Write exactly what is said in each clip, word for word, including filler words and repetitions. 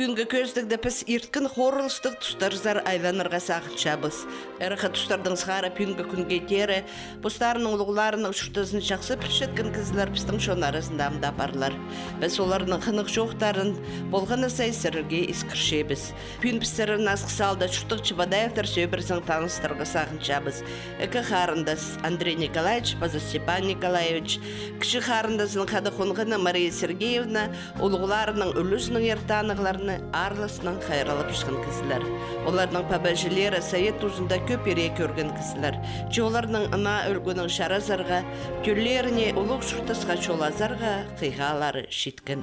Пӱӱнгі кӧзідігде піс ирткен хорылыстығ тустарзар айланарға сағынчабыс. Ыраххы тустардаң сығара пӱӱнгі кӱнге теере постарының улуғларының чуртазын чахсы пілчеткен кізілер пістің чон аразында ам даа парлар. Піс оларның хынығ чоохтарын полған на сай сірерге искірчебіс. Пӱӱн піс сірерні Асхыс аалда чурттығ Чебодаевтар сӧбірезінең таныстырарға сағынчабыс. Ікі харындас, Андрей Николаевич паза Степан Николаевич, кічіг харындазының хада хонғаны Мария Сергеевна, улуғларының ӱлӱзінең ир танығларны аарластынаң хайраллапчатхан кізілер. Оларның паба-іҷелері совет тузында кӧп ирееге кӧрген кізілер. Че оларның ынаа ӱлгӱнін чаразарға, тӧллеріне, улуғ чуртасха чол азарға хыйғалары чит- кен.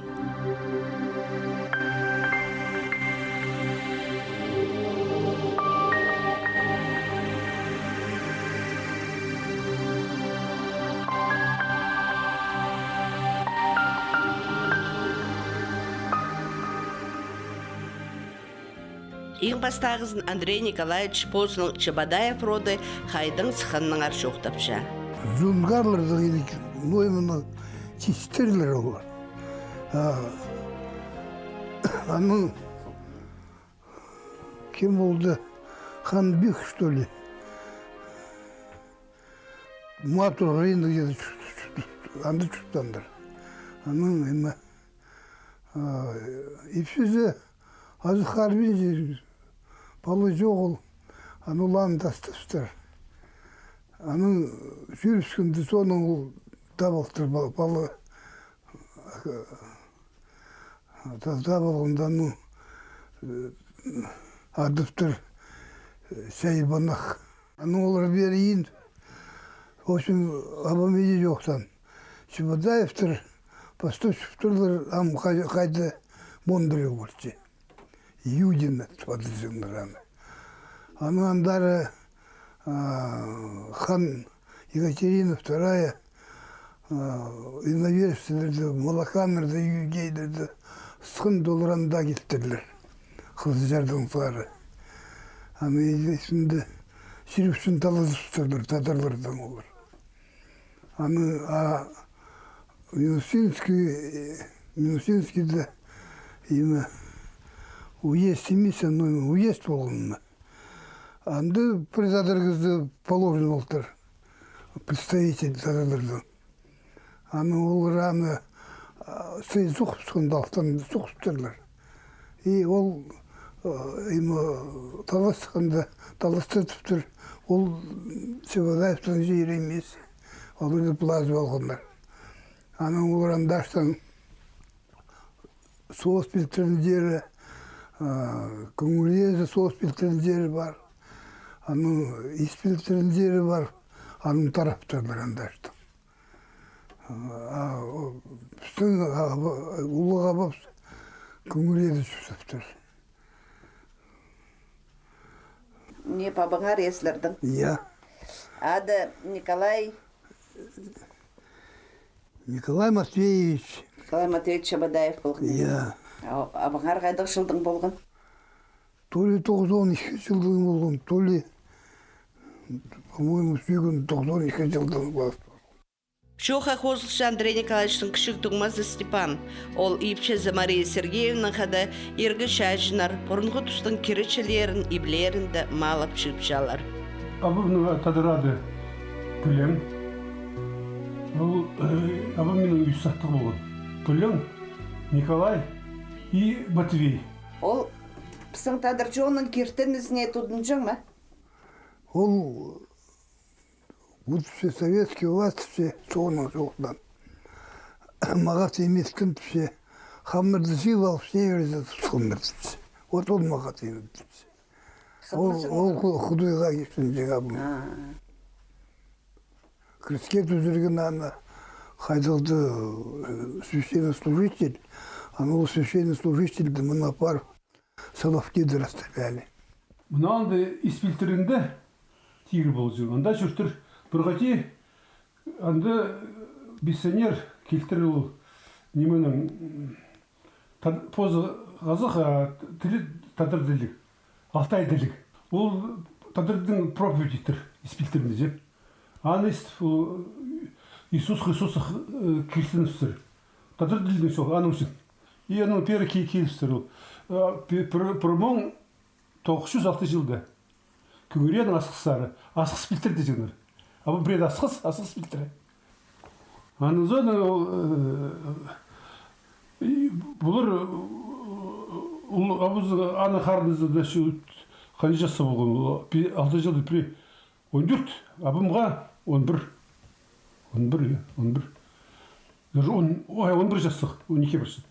Иң пастағызын Андрей Николаевич позының Чебодаев роды хайдаң сыхханынаңар чоохтапча. Джунгарлардаң, или ноймынаң чистерлер олар. А, аның кем полды? Хан-бек, что ли? Матур районда где-то чурт-, чурт-, анда чуртааннар. Аның, ниме, а, ипчізі азых харбинча, пала чоғыл, аны улаан тастаптыр. Аның чӧрібіскенде соонаң ол табылтыр па-, пала. Та-, табылғанда, ну, э, адыптыр, э, Чайбанах. Аның олар пеер иин. В общем, абам иди чоохтаан. Чебодаевтар пастап чыптырлар, ам хай-, хайда Бондарев полча. Юдина тіп адалҷаңнар аны. Анаң андары, а, хан Екатерина вторая, а, иноверцілерді, молоканнарды, иудейлерді сыххан, олар анда килтірлер. Хызылчардаң сығара. Аны ізінде чир ӱчӱн талазыбыстырлар, тадарлардаң олар. Аны, а, Минусинский, э, Минусинскийде, ниме, уезд нимес, ну, уезд полған. Анда пір тадар кізі положен полтыр, представитель тадарлардаң. Аны олар аны, а, сый сухып сыхханда, алтын сухыптырлар. И ол, э, ниме, таласханда, таластыртыптыр, ол Чебодаевтің чирі нимес. Оларды пылазып алғаннар. Анаң олар андаштаң соос пилтірінҷері, а, кӧңірлезі соос пилтірінҷері пар. Анаң ис пилтірінҷері пар. Аны тараптырлар андаштаң. А, о, пістің, а, улуғ абабыс кӧңірлезі чуртаптыр. Не, пабаңар ислердең? Я. Ады Николай? Николай Матвеевич. Николай Матвеевич Чебодаев полған. Я. А, абаңар хайдағ чылдаң полған? То ли тоғызон ікі чылдаң полған, то ли, по-моему, сӧӧк тоғызон ікі чылдаң полған. Чооха хозылча Андрей Николаевичтің кічіг туңмазы Степан. Ол ипчізі Мария Сергеевнанаң хада иргі чааҷыннар пурунғы тустың киречілерін, иблерін дее маалап чыыпчалар. Абамның тадар ады Пӱлең. Ол, э, абам минің ӱс сахтығ полған. Пӱлең, Николай и Матвей. Ол пістің тадар чонның киртінізіне тудынҷаң ма? Ол вот все советские власти, все, что у нас вот там. Мағат еместің все. Хамырды жиып алып, все ерде тутханнар. Вот ол мағат еместің. Ол, ол ху-, Худайға киртінҷең абым. А. Крестке тӱзірген аны хайдағ-да, э, священнослужитель. Аны ол священнослужительді мына пар Соловки де расстреляли. Мына анда ис пилтірінде тигір полҷаң. Анда чуртир пір хати, анда пенсионер килтір ол нименің, м, тад-, позы хазах, а тілі тадар тіліг, алтай тіліг. Ол тадардың проповедь иттір ис пилтірінде, че. Аны истіп, ол Иисус Христос, э, киртіністір. Тадар тілінең чох, аның ӱчӱн. И анаң пеер ки-, килістір ол. Пір, пір муң тоғыс чӱс алты чылда. Кӱңренің асхыстары. Асхыс пилтірі тіҷеңнер. Абам пірее асхыс, асхыс пилтірі. Аның соонаң, э, и пулар, э, ол абызы, аның харындазы, значит, ханҷа часты полған, ол пи-, алты чылда пірее он тӧрт, абамға он пір. Он пір, я, он пір. Даже он, ой, он пір частығ, он ікі пір частығ.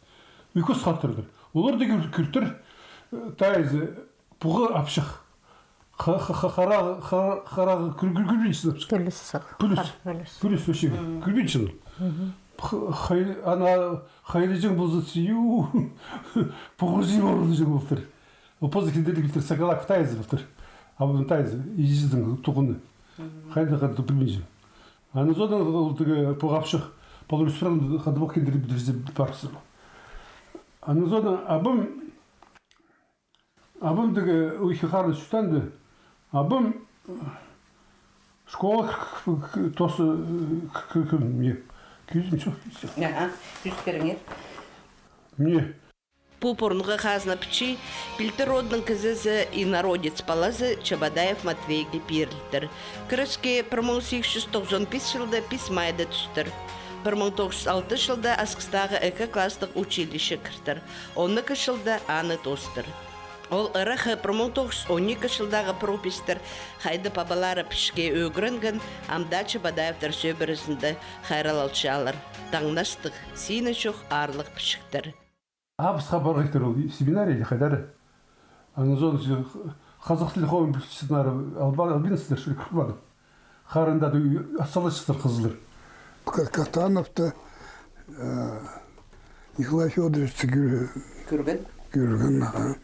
Ӱс хатырдыр. Олар даа кӱр-, кӱртір, э, тайзы, пуғы апчах. Ха-, ха-, ха-, хара-, хара-, харағы кӱр-, кӱр-, кӱрбинчең апчах. Пӱлӱс. Пӱлӱс. Хар-, пӱлӱс. Пӱлӱс вообще. Кӱрбинчең. Х-, хай-, ана хайрыҷаң полза, сию, пуғырҷаң полза полтыр. Ол позы килдіріп пілтір, сакалак тайзы полтыр. Абам тайзы, иҷезінің туғаны. Хайда, хайда, пілбинчем. Аның соонаң ол тігі пу апчах, палыр ӱс пір хадабах килдіріп пілдірзе парсыр. Аның соонаң абам, абам тігі ӱс харын чуртаанды, абам школа к-, к-, к-, тосы, к-, к-, к-, не, кӧзім чох. Аха, кӧзіп пиріңер. Міне, Пу пурунғы хазна пічии пілтір родының кізізі, инородец палазы Чебодаев Матвейге пирілтір. Кіреске пір муң сигіс чӱс тоғызон пис чылда пис майда тӱстір. Пір муң тоғыс чӱс алты чылда Асхыстағы ікі класстығ училище кіртір. Он ікі чылда аны тоостыр. Ол ыраххы пір муң тоғыс чӱс он ікі чылдағы прописьтер, хайда пабалары пічікке ӱгренген, ам даа Чебодаевтар сӧбірезінде хайраллалчалар. Таңнастығ, сині чох аарлығ пічіктер. Абысха парғайтыр ол семинарияда хайдар. Аның соонаң хазах тілі хомай пілчезер, албан-, албинецтер, что ли, кіріп алып. Харында да ас салчазар хызыллар. Ка-, Катановты, э, Николай Фёдоровичті кӧр-, Кӧрген? Кӧрген, аха.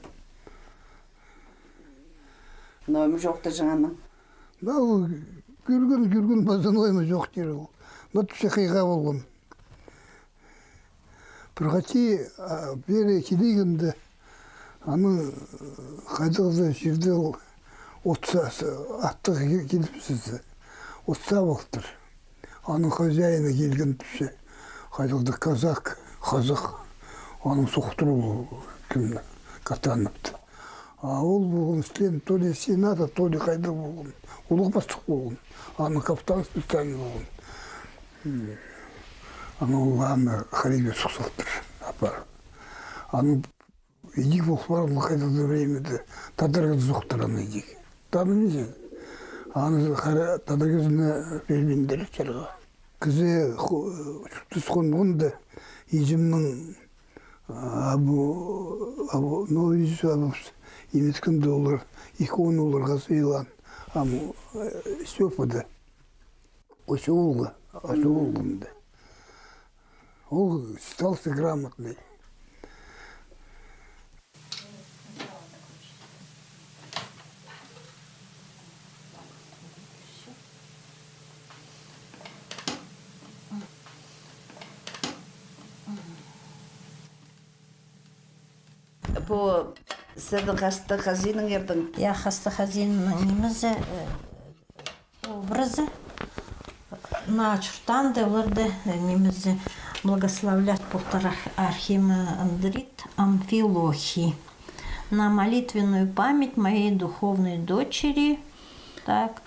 Ноо ниме чоохтаҷаң аның? Да, ол кӧрген, кӧрген, паза ноо ниме чоохтир ол. Но тіпче хыйға полған. Пір хати, а, пеер килгенде, аның, э, хайдағ-да чирде ол отсаа, аттығ ки-, киліпче, отсаа полтыр. Аның хозяины килген тіпче. Хайдағ-да казак, хазах. Аның сохтыр ол кемні, Катановты. А ол полған член то ли Сената, то ли хайда полған. Улуғ пастых полған. Аның кафтаны специальный полған. М. Анаң ол аны хырай пиріп сох салтыр. Апар. Анаң идӧк пол парған хайдағ-да времяда. Тадар кізі сохтыр аны идӧк. Танынаң. Аны хара-, тадар кізіні пирбинчелер чарғаа. Кізі хо-, чуртас хонғанда, иҷемнің, а, абу, абу, ну, иҷе абыс, иметкенде олар, ікі оолларға сыйлаан, ам, э, Стёпада. Очы оолғы, очы оолғында. Ол считался грамотный. Пу сірернің хастығ хазииннернің, я, хастығ хазииннернің нимезі, э, образы. Наа чуртаанда оларда, э, нимезі, благословлять полтыр арх-, архимандрит Амфилохий. На молитвенную память моей духовной дочери, так,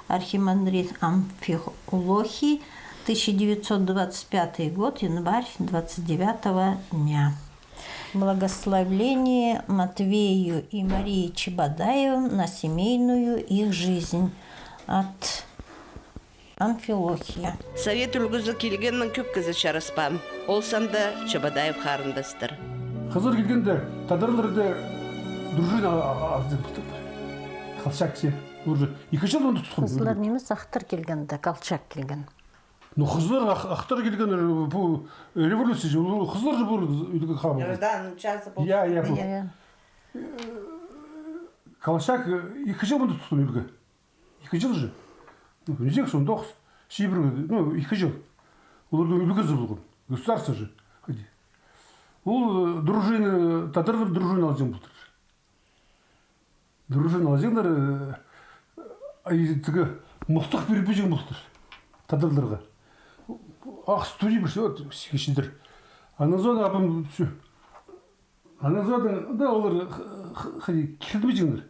архимандрит Амфилохий, тысяча девятьсот двадцать пятый год, январь, двадцать девятого дня. Благословление Матвею и Марии Чебодаевым на семейную их жизнь от Амфилохия. Совет ӱлгӱзі килгеннең кӧп кізі чараспаан. Ол санда Чебодаев харындастар. Хызыллар килгенде, тадарларны дружина а-, а-, алҷаң полтырлар. Колчак че, уже ікі чыл анда тутхан. Хызыллар нимес, ақтар килгенде, Колчак килген. Ну, хызыллар, ах-, ақтар килген, э, пу, э, революция же, ол хызыллар же пу ӱлгӱ хабар. Гражданның чазы полған. Я, я, пу. Я, я. Колчак, э, ікі чыл мында тутхан ӱлгӱ. Ікі чыл же. Ну, низек, он тоғыс, чибіргі, ну, ікі чыл. Оларның ӱлгӱзі полған. Государство же. Хайди. Ол, э, дружина, тадарлар дружина алҷаң полтыр. Дружина алҷаңнар, э, ай, тігі, мылтых пирбинчең полтыр тадарларға. Ах, студия пір, вот, сигізідір. Анаң соң абам, всё. Анаң соонаң, да, олар х-, х-, хайди кирдімеҷеңнер.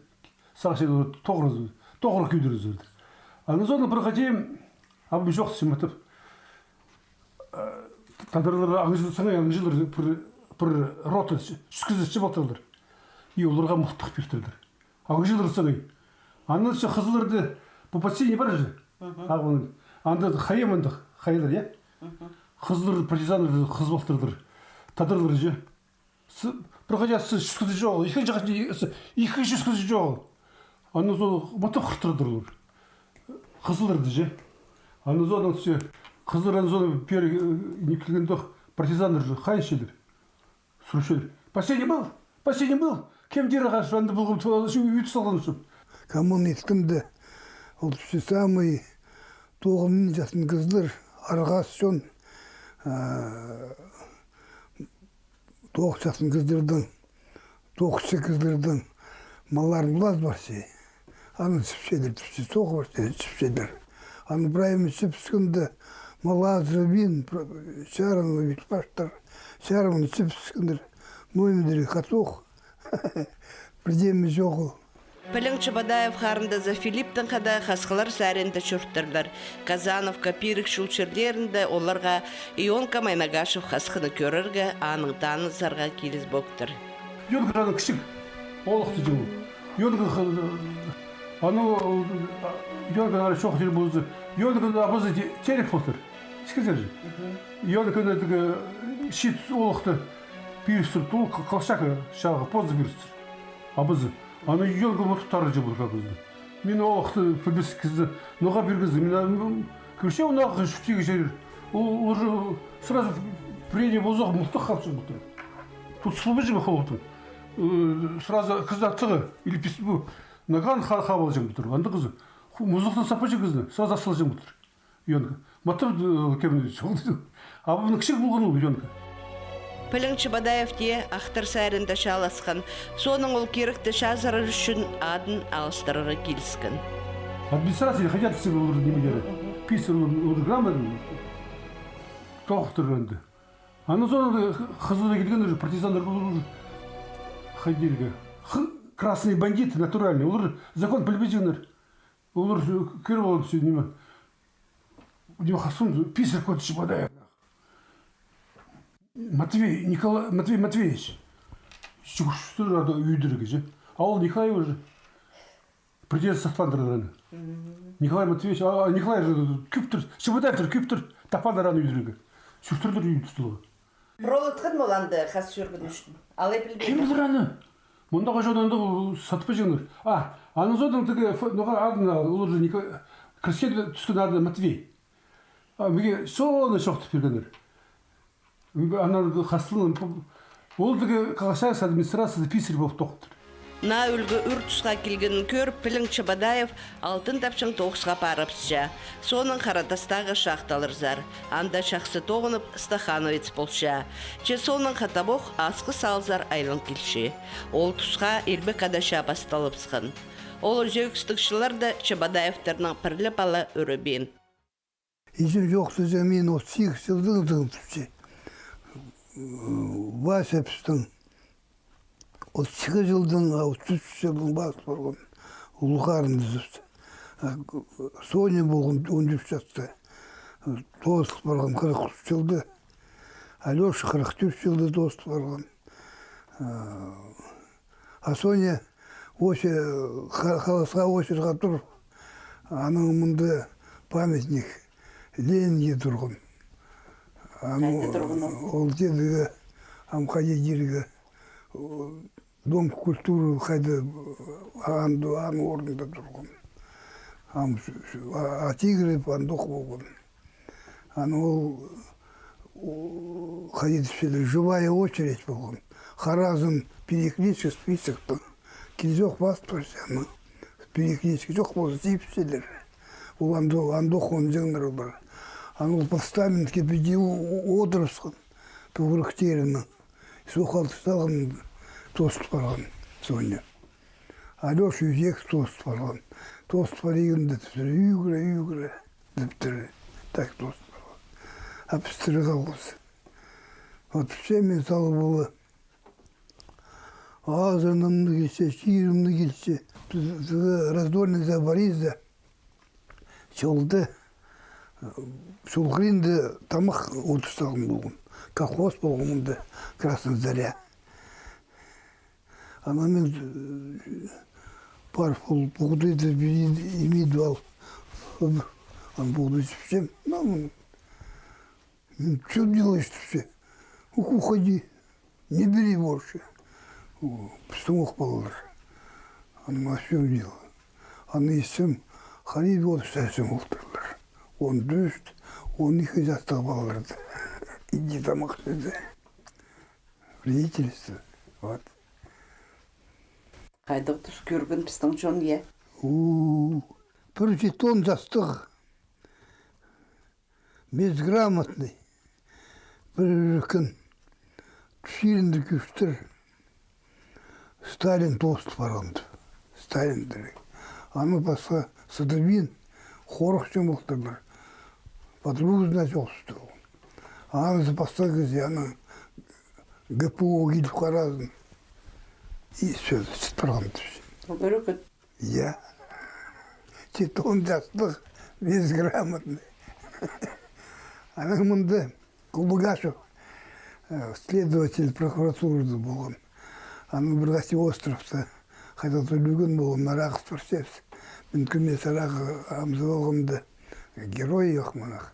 Сағынчаңнар, тоғыр, тоғыр кӧдірізердір. Анаң соонаң пір хати абым чоохтапча, матап. Тадарлар аңҷылар, саңай аңҷылар, пір, пір рота чӱс кізі чыып алтырлар. И оларға мылтых пиртірлер. Аңҷылар саңай. Анаң соонаң хызылларны, пу последний пар же. Мгм. Ағылның. Анда хайа мындағ, хайалар, я? Мгм. Хызыллар, партизаннар хызып алтырлар. Тадарлар же. С-, пір хати чӱс кізі чоғыл, ікі чӱс, с-, ікі чӱс кізі чоғыл. Анаң соонаң мындағ хырттырлар. Хызылларны же. Анаң соонаң, хызыллар анаң соонаң пеер, э, ниме килгенде, партизаннар же хайынчалар. Сурчалар. Последний был? Последний был? Кем тирге, анда полған, ӱт салған чоп. Коммунист кемде, ол тіпче самый тоғын чатхан кізілер, арғас чон, а, тоғын чатхан кізілернің, тоғынҷаң кізілернің малларын улазып парча. Аны чіпчелер, тіпче, тоғын парча, чіпчелер. Аны прай ниме чіп ӧскенде, маллазы мин, чарыны ӱт пастыр, чарыны чіп ӧскеннер, ноо ниме дее хатох, пірдеме чоғыл. Пілің Чебодаев харындазы Филипптең хада хасхылар сариинда чуртырлар. Казановка, Пирік чул чирлерінде оларға Ионка Майнагашев хасхыны кӧрерге, аның танызарға киліс полтыр. Ионка аның кічіг оолахты чоғыл. Ионка х-, аның, Ионка ары чоохтир полза, Ионканың абазы те-, теерек полтыр. Искезер же. Ионканы тігі чиит оолахты пирістір, тул к-, колчак чағын позы пирістір. Абазы. Аны Ионка мындағ тарыҷы полтыр абазы. Мин оолахты пілбес кізі, ноға пиргезің? Мин, м, кӧрчем, ноға чуртирға чарир. Ол уже сразу прение полза, мылтых халча полтыр. Тут слабый же холтың. Э, сразу кізі аттығы, или пис-, бу, наган ха-, хап алҷаң полтыр. Андағ кізі. Ху-, музыктың саппаҷаң кізі, сразу ас салҷаң полтыр. Ионка. Матап, э, кемні чоғыл. Абамның кічіг полған ол, Ионка. Пілің Чебодаев тее Ахтар сариинда чааласхан. Соонаң ол киректі чазырар ӱчӱн адын алыстырарға киліскен. Администрация хайди тізе олар нимелері. Писар, олар грамотный. Тоғынтыр анда. Анаң соонаң хызыллар килген уже, партизаннар уже хайди тирге. Х-, красные бандиты натуральные. Олар закон пілбеҷеңнер. Олар кіріп алып, все, ниме. Ниме, Хасун, писар кӧдірче, Чебодаев. Матвей, Николай, Матвей Матвеевич. Чӱгӱрче ӱдірге же. А ол Николай уже. Придется сатпандырған. Николай Матвеевич, а, а Николай же кӧптір, Чебодаевтер кӧптір, таппандырған ӱдірге. Чӱртірлер ӱдір. Пролатхан ол анда хас чӧрген ӱчӱн. Алай пілбеем. Кем пілер аны? Мындағ чон анда ол сатпаҷаңнар. А, анаң соонаң тігі, ф-, ноға адын ал, ол уже Нико-, крестьянға тӱскен ады Матвей. А, миге соны чоохтап пиргеннер. М, анаң хастылын, п-, ол тігі колхоз администрацияда писарь полып тоғынтыр. Наа ӱлгӱ ӱр тусха килгенін кӧріп, пілің Чебодаев Алтын Тапчаң тоғысха парыбысча. Соонаң Харатастағы шахталарзар. Анда чахсы тоғынып, стахановец полча. Че соонаң хатабох Асхыс аалзар айлан килче. Ол тусха Илбек Ада чаа пасталыбысхан. Ол ӧзегістіг чылларда Чебодаевтернең пір ле пала ӱребеен. Иҷем чоохтаҷаң, мин отыс сигіс чылдаң тың тіпче. Вася пістің отыс сигіс чылдаң, а отыс ӱс чылдаң пазып парған. Улуғ харындазыбыс. А, Соня полған он ӱс часта. Тоозыл парған хырых ӱс чылда. Алёша хырых тӧрт чылда тоозыл парған. А, А Соня очер-, ха-, халасха очерға тур. Аның мында памятник Ленинге турған. Аны хайда турған ол? Ол тидігі, ам хайда тирге, о, Дом культуры хайда, анда, аның орнында турған. Ам с-, с-, а, а Тигров андох полған. Аны ол, о, хайди тіпчелер, живая очередь полған. Харазм перекличка списоктың. Килзе ох пас парча аны. Перекличка чох полза, тіпчелер. Ол анда, андох онҷаңнар олар. Аны ол постаментке піди о-, о-, одырыбысхан. Пу куректерінің. Сох алып салған, тоозыл парған Соня. Алёша ӱзек тоозыл парған. Тоозыл парған тіптір, ӱгре, ӱгре, тіптір. Так тоозыл парған. А пістер халғабыс. Вот все мен сал полып, Азырнымны килче, чирімні килче. Піс, піс раздольныйзар парза, чолда, э, чол хыринда тамах одырчатхан полған. Колхоз полған мында, Красная Заря. Анаң мин, э, пар пол, пуғдайды пирдім, имейді ал. Ам пуғдай чіпчем. Ну, мин, в чём дело, тіпче. Ух, уходи. Не бери больше. О, пістің ох палалар. Анаң в чём дело. Аны исчем, хайди одырчатхан полтырлар. Он тӧрт, он ікі частығ палаларды. Иди тамах чӧрзе. Вредительство. Вот. Хайдағ тус кӧрген пістің чон, я? У, пір читон частығ, безграмотный, пір ӱрекен, тӱсірінді кӧстір. Сталин тоозыл парған тіп. Сталин тіріг. Аны пасха сыдырбин, хорыхчаң полтырлар. Подругына чоохтасты. Анзы пасха кізі, анаң ГПУ киліп харазын. И всё, чіт парған тіпче. Ӱрекен. Я. Читон частығ, безграмотный. Анаң мында Кулугашев, э, следователь прокуратурада полған. Анаң пір хати островта хайдағ-да ӱлӱкӱн полған, арағыс парчабыс. Мин кӧмес арағ амзап алғам даа, герой ох мынах.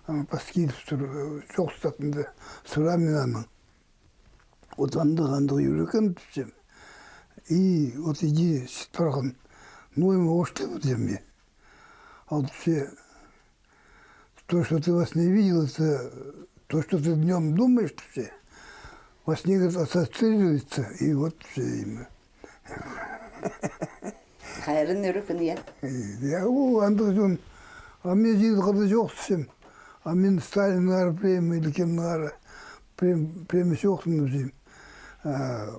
Анаң пас киліп сур-, чоохтастым даа, сурам мин анаң. Вот андағ, андағ ӱрекен тіпчем. И вот иди чіт парған. Ну, ниме, ошты тіпчем мин. Ол тіпче, то, что ты во сне видел, это то, что ты днём думаешь, тіпче. Во сне, говорит, ассоциируется, и вот всё, ниме. Хайран ӱрекен, я? Я, ол андағ чон. А мин сині хайди чоохтасчам. А мин Сталиннеңер прямо или кемнеңер прям-, прямо чоохтанчам. А,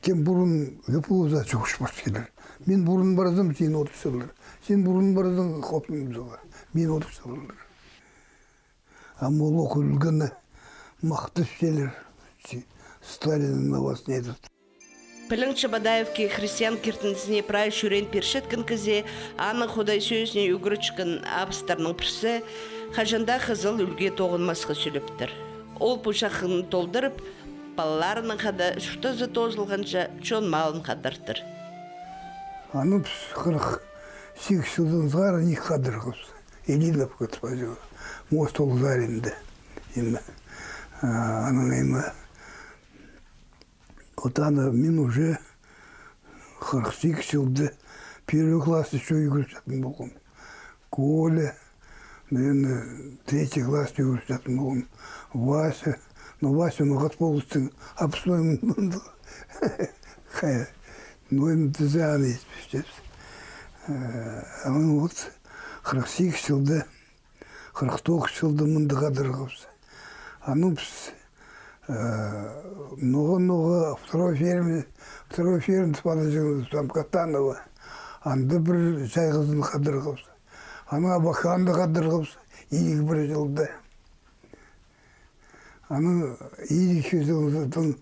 кем пурун ГПУ-за чоохтап парчалар. Мин пурун парзам, син одырчалар. Син пурун парзаң, хоптанчалар. Мин одырчалар. Ам ол ох ӱлгені махтапчалар. Чи-, Сталин на вас не этот. Пілің, Чебодаевки христиан киртінізіне прай чӱреен пирчеткен кізі, аның Худай сӧзіне ӱгретчеткен абыстарның пірсі, хаҷан даа хызыл ӱлгӱ тоғынмасха сӧлептір. Ол пу чахын толдырып, палаларынаң хада чуртаза тоозылғанҷа чон малын хадартыр. Аны піс хырых сигіс чылдаң сығара ниик хадарғабыс. Ильиновка тіп адалча, мост ол саринда. Ниме, а, анаң ниме, вот аны мин уже хырых сигіс чылда первый класс ещё ӱгретчеткен полғам. Коля, наверное, третий класс ӱгретчеткен полғам. Вася, ну, Вася, ну, хат полыстың, апсыным, хай, ну, ниме, тізе аны итпестеп. Э, аны вот хырых сигіс чылда, хырых тоғыс чылда мында хадарғабыс. Аны піс, э, ноға-ноға второй ферме, второй ферме тіп адалча, там Катанова. Анда пір чайғызын хадарғабыс. Аны Абаканда хадарғабыс, илиг пір чылда. Аны илиг чылдаң,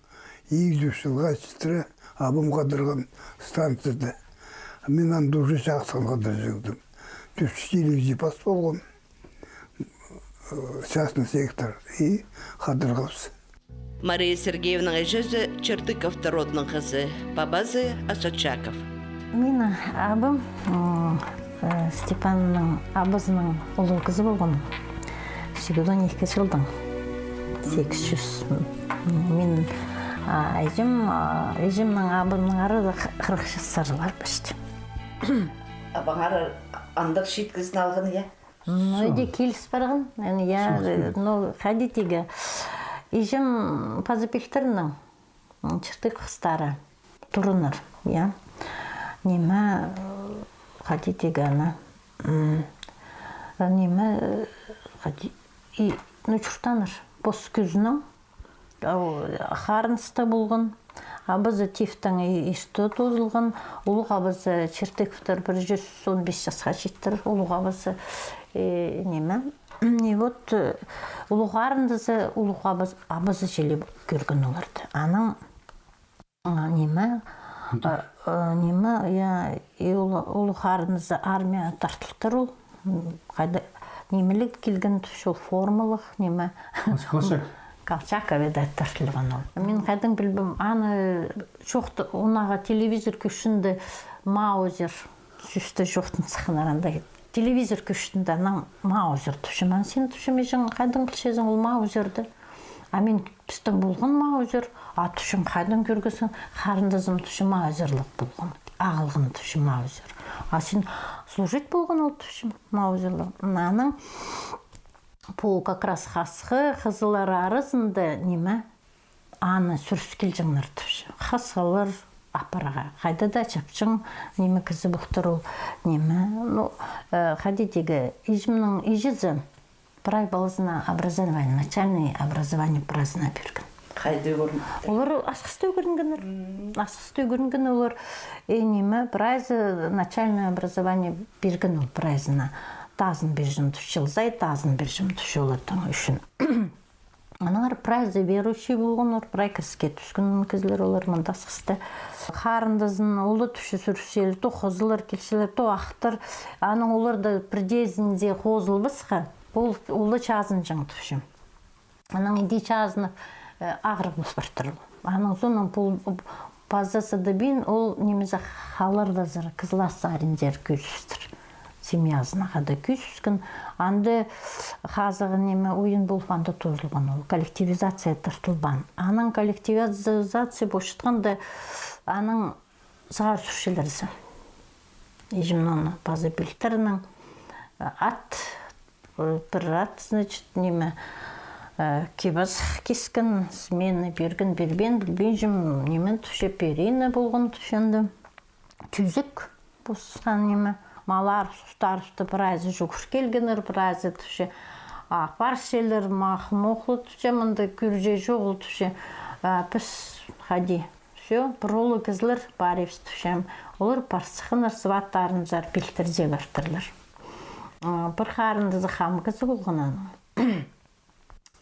илиг ӱс чылға читіре абам хадарған станцияда. Мин анда уже частығын хадарҷаң тіп. Тӧрт чӱс илиг чибас полған, э, частный сектор, и хадарғабыс. Мария Сергеевнаның іҷезі Чертыковтар родының хызы, пабазы Осочаков. Минің абам, м, э, Степанның абазының улуғ кізі полған. Сигізон ікі чылдаң. Сигіс чӱс. М, мин, а, іҷем, а, іҷемнің абамның арада х-, хырых частары пар почти. Абаңар андағ чиит кізіні алған, я? Ну, иди киліс парған. Аны, я, э, ну, хайди тигі. Іҷем паза пилтірнің, м, Чертыковтары турғаннар, я. Ниме, э, хайди тигі аны. М, ниме, э, хайди, и, ну, чуртааннар. Пос кӱзінең. Ол харыныста полған. Абазы тифтең и-, исті тоозылған. Улуғ абазы Чертыковтар пір чӱс он пис часха читір. Улуғ абазы, э, ниме. И вот, э, улуғ харындазы, улуғ абаз-, абазы чіли кӧрген оларды. Анаң А, ниме? А, а, ниме, я, и ол, ол харынзы армияа тартылтыр ол. М, хайда, нимеліг килген тіпче ол, формалығ, ниме? Колчак. Колчак, видать, тартылған ол. Мин хайдаң пілбеем, аны чоохты, онаға телевизор кӧрчем де, Маузер. Сӧсті чоохтап сыхханнар анда. Телевизор кӧрчем де, анаң Маузер тіпчем. Анаң син тіпчем, иҷең хайдаң пілчезің ол Маузерді? А мин пістің полған Маузер, а тіпчем, хайдаң кӧргезің, харындазым тіпчем, Маузерліг полған, ағылған тіпчем Маузер. А син служить полған ол тіпчем Маузерліг. Анаң пу как раз хасхы хызыллар аразында ниме, аны сӱріс килҷеңнер тіпче. Хасхылар апарарға. Хайда даа чапчаң, ниме, кізі полтыр ол, ниме, ну, э, хайди тигі, иҷемнің иҷезі прай палазына образование, начальное образование прайзына пирген. Хайда ӱгрен? Олар Асхыста ӱгренгеннер. Асхыста ӱгренген олар, э, ниме, прайзы начальное образование пирген ол прайзына. Тазын пирҷең тіпче, чыл сай тазын пирҷең тіпче оларның ӱчӱн. Аннаңар прайзы верующий полғаннар, прай кіреске тӱскен кізілер олар мында Асхыста. Харындазын улуғ тіпче сӱрчелер, то хызыллар килчелер, то ахтар. Анаң олар даа пірдеезінде хозылбасха, ол улуғ чазынҷаң тіпче. Анаң иди чазынып, э, ағырығ пол партыр. Анаң соонаң пол-, паза сыдабин ол нимезі халарда сар, Кызлас саринзар кӧзібістір. Семьязына хада кӧзібіскен. Анда хазығы ниме ойын полып, анда тоозылған ол. Коллективизация тартылбаан. Анаң коллективизация полчатханда, анаң сығара сӱрчелер зе. Иҷем аны паза пілтірнің, э, ат, э, пір ат, значит, ниме, э, кип-азах кискен, смена пирген, пирбеен, пілбинчем, ниме тіпче, перина полған тіпче анда. Тӱзік, пу сысхан ниме. Маллар, сустар, сусты прайзы чӱгӱр килгеннер, прайзы тіпче, а, парчалар, махмохлы тіпче, мында кӧрҷең чоғыл тіпче, а, піс хайди. Всё, пір улуғ кізілер парибыс тіпчем. Олар парысханнар, сваттарынзар пилтірзе партырлар. А, пір харындазы хам кізі полған аның.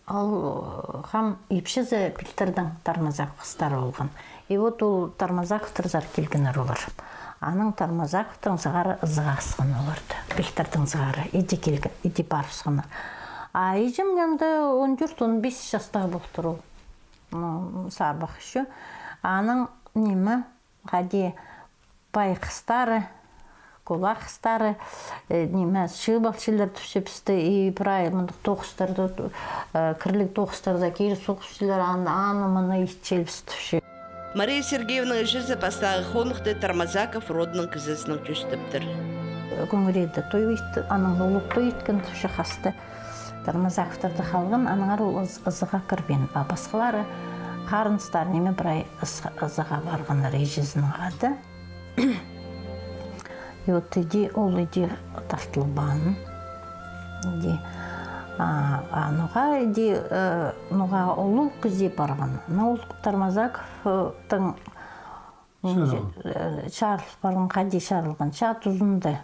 Ол, э, хам ипчізі пилтірдің Тармазаков хыстары полған. И вот ол Тармазаковтарзар килгеннер олар. Анаң Тармазаковтың сығара ызыға асхан оларды. Пилтірдің сығара. Иди килген, иди парыбысханнар. А иҷем анда он тӧрт, он пис частағы полтыр ол. Ну, сарбах ещё. Анаң ниме, хайди, пай хыстары, кулах хыстары, э, ниме, чыып алчалар тіпче пісті, и прай мындағ тоғыстарда, э, кірліг тоғыстарда кире соғысчалар, аны, аны-мыны итчелер піс тіпче. Мария Сергеевнаның іҷезі пастағы хоныхты Тармазаков родының кізізінең тӧстептір. Кӧңірейде той ит-, анаң улуғ той иткен тіпче хасты. Тармазаковтарда халған, аннаңар ол ыз-, ызыға кірбеен. А пасхалары, харыныстары ниме прай ыз-, ызыға парғаннар иҷезінің хада. И вот иди, ол иди тартылбаан. Иди, а, а ноға иди, э, ноға улуғ кізі парған. Ну, ол Тармазаковтың Чарыл. Э, чарыл парған, хайди чарылған. Чаа тузында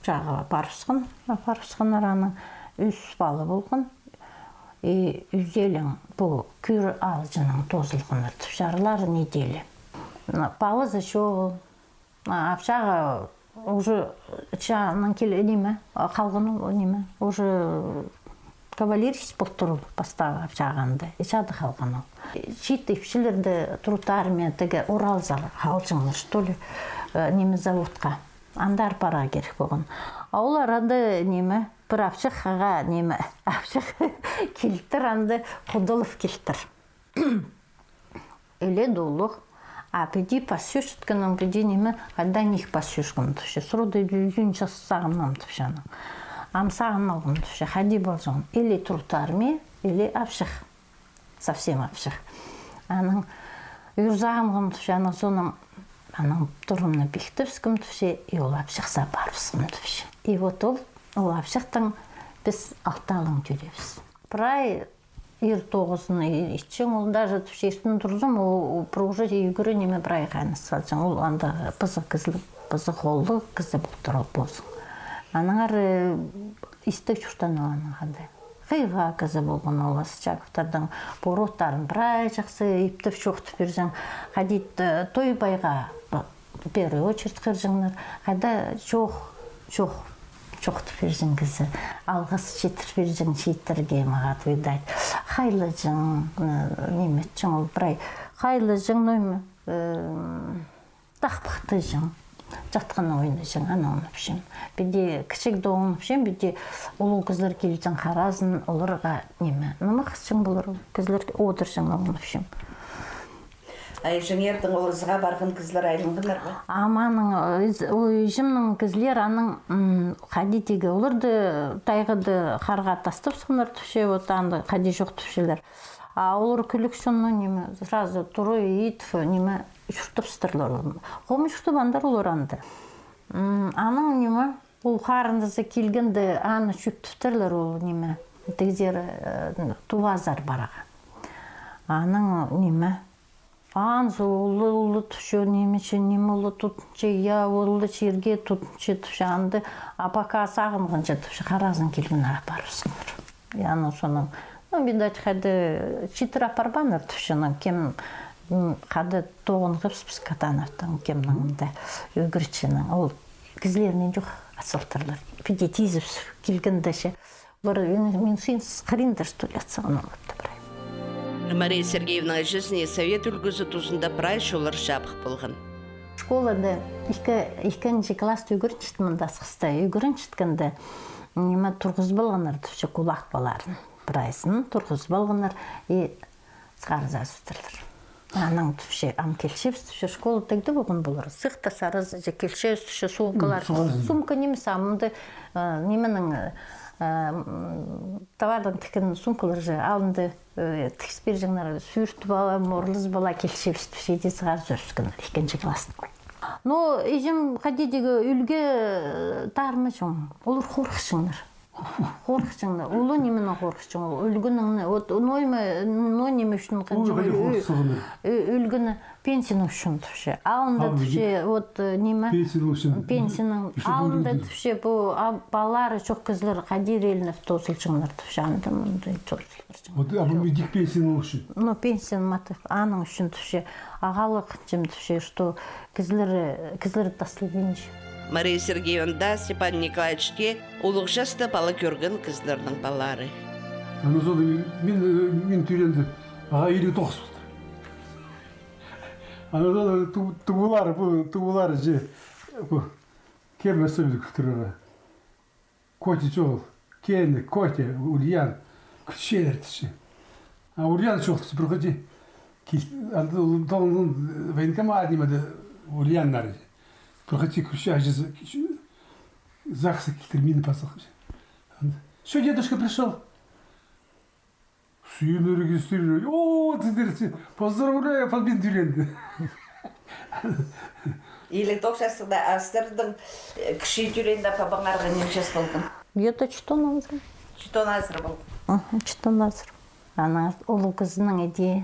чааға парыбысхан, парыбысханнар, аның ӱс пала полған. И ӱзелең пу кӱр аалҷынаң тоозылғаннар, чарлар неделя. Палазы чоғыл. А апчағы уже чаанаң киле, ниме, а, халған ол, ниме, уже кавалерист полтыр ол пастағы апчағында, и чаада халған ол. Чиит ипчілерді Труд армия тігі Уралзар халҷаңнар, что ли, э, ниме, заводха. Андар парарға кирек полған. А олар анда, ниме, пір апчахха, ниме, апчах килтір, анда худалып килтір. Іле дулух. А піди пас чӧрчеткеннең, піди, ниме, хайдаң ниик пас чӧрчеткем тіпче. Сроду ӱзӱн час сағынмаам тіпче анаң. Ам сағын алғам тіпче, хайди полҷаң. Или Труд армия, или апчах. Совсем апчах. Анаң ӱр сағынғам тіпче, анаң соонаң, анаң турымны пилтібіскем тіпче, и ол апчахса парыбысхам тіпче. И вот ол, ол апчахтаң піс алты алаң тӧреебіс. Прай Ир тоғызын и-, итчең, ол даже тіпче иртен турзам, ол, ол пір уже ӱгре, ниме, прай хайнас салҷаң. Ол анда пызығ кізіліг, пызығ холлығ кізі полтыр ол позың. Аннаңар, э, истіг чуртаан ол аның хада. Хыйға кізі полған ол Асчаковтарның. Пу роттарын прай чахсы иптеп чоохтап пирҷең. Хайди, э, той-пайға, э, в первую очередь хығырҷаңнар. Хайда чоох, чоох, чоохтап пирҷең кізі. Алғыс читір пирҷең чииттерге, мағат, видать. Хайлаҷаң, э, ниме итчең ол прай. Хайлаҷаң, ну, ниме, э, тахпахтаҷаң, чатханнаң ойнаҷаң, аны оңнапчам. Піди кічігде оңнапчам, піди улуғ кізілер килҷең харазын, оларға ниме, нымахсыҷаң полар, кізілер одырҷаң, оңнапчам. А іҷеңернің ол ызыға парған кізілер айланғаннар ба? А маның, э, из-, ол іҷемнің кізілер, аның, м, хайди тигі, оларды тайғада харға тастапсханнар тіпче, вот анда хайди чох тіпчелер. А олар кӱлӱкчең, ну, ниме, сразу турып, ит, ниме, чуртапчалар. Хомай чуртап андар олар анда. М, аның, ниме, ол харындазы килгенде, аны чӧптептірлер ол, ниме, тігзер, э, тубазар парарға. Аның, ниме, анзы улуғ, улуғ тіпче, ниме че, ниме улуғ тутча, я, улуғ чирге тутча тіпче, анда, а пока сағынғанҷа тіпче, харазын килгеннер апарыбысханнар. Я, ну, соның, ну, видать, хайда читір апарбааннар тіпче, ну, кем, м, хайда тоғынғабыс піс Катановтаң, кемнің мында ӱгретчінің. Ол кізілернең чох ат салтырлар. Піди тизіп килгенде че, олар, мин, мин син хрен-то, что ли, ат салған, ол ат прай. Мария Сергеевнаның іҷезіне совет ӱлгӱзі тузында прай чоллар чабых полған. Школада ікі, ікінҷі класста ӱгренчеткен мында Асхыста, ӱгренчеткенде, ниме, турғызып алғаннар тіпче кулак палаларын. Прайзын турғызып алғаннар и сығарып азыбыстырлар. Анаң тіпче, ам килчебіс тіпче, школа тігде полған полар. Сыхта сарызы же килчебіс тіпче, сумкалар. Сумка нимес, а мында, э, нименің, э, м, товардаң тіккен сумкалар же, алнында, э, тігіс пирҷеңнер, сӱртіп ала, морлазып ала килчебіс тіпче, иди сығарып ӧскеннер, ікінҷі класс. Но іҷем хайди тигі ӱлгӱ, э, тармаҷаң. Олар хорыхчаңнар. Хорыхчаңнар. Улуғ нименең хорыхчаң ол? Ӱлгӱнең не? Вот, ну, ниме, ну, ниме ӱчӱн, хайди хорыхчаңнар. Ӱлгӱні пенсияның ӱчӱн тіпче. Алнында тіпче, вот, э, ниме? Пенсияның ӱчӱн. Пенсияның алнында тіпче, пу, а, палалары чох кізілер хайди рельнов тозылчаңнар тіпче. Анда, мында тозылчаңнар. Вот, а пу идӧк пенсияның ӱчӱн. Ну, пенсияның матап, аның ӱчӱн тіпче. Ағалығ хынчам тіпче, что кізілер, кізілер таслабинча. Мария Сергеевна даа, Степан Николаевич тее улуғ часта пала кӧрген кізілернің палалары. Анаң соонда мин, мин тӧреенде, ағаа илиг тоғыс полды. Анаң соонда ту-, туғлар, пу, туғлар же, пу, кем особенно кӱлдірер. Котя чоғыл. Кене, Котя, Ульян. Кӱлчелер тіпче. А Ульян чоғыл тіпче, пір хати. Кил-, анда ол тоғынған военкомат нимеде Ульяннар. Пір хати кӱлче, аҷазы, ЗАГС килтір, мині пазох. Анда: «Что, дедушка пришёл?» Сӱӱн регистрировать. О, тидірче. Поздравляю, палбин тӧреенде. Илиг тоғыс частығда, а сірернің, э, кічіг тӧреенде пабаңарға нинҷе час полған? Где-то читон азыра. Читон азыра полған. Аха, читон азыра. Анаң улуғ кізінің іди,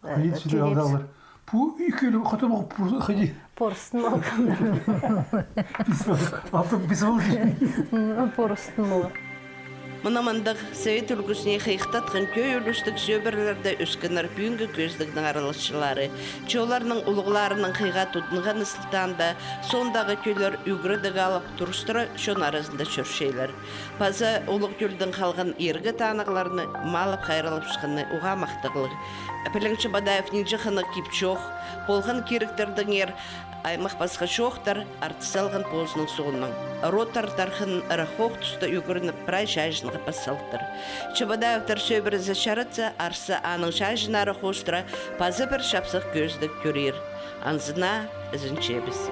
э, хайди читон азыра. Пу ікӧлі хатап ох, пу хайди. Порыстын алғаннар. Пис пол-, алтын пис пол-. М, порыстын алған. Мына мындағ совет ӱлгӱзіне хыйыхтатхан тӧӧй ӱлӱстіг сӧбірелерде ӧскеннер пӱӱнгі кӧзідігнің араласчылары. Че оларның улуғларының хыйға тудынғаны сылтаанда, соондағы тӧллер ӱгредіг алып, турыстыра чон аразында чӧрчелер. Паза улуғ тӧлдең халған иргі танығларны малап хайраллапчатханы уғаа махтағлығ. Пілең, Чебодаев нинҷе хынығ кип-чоох, полған киректердеңер аймах-пасха чоохтар артыс салған позының сооннаң. Роттар тархынын ырах хоох туста ӱгреніп, прай чаҷынға пас салтыр. Чебодаевтар сӧбірезі чаратса, арса, аның чаҷыннары хоостыра паза пір чапсых кӧзідіг тӧрир. Анзына ізенчебіс.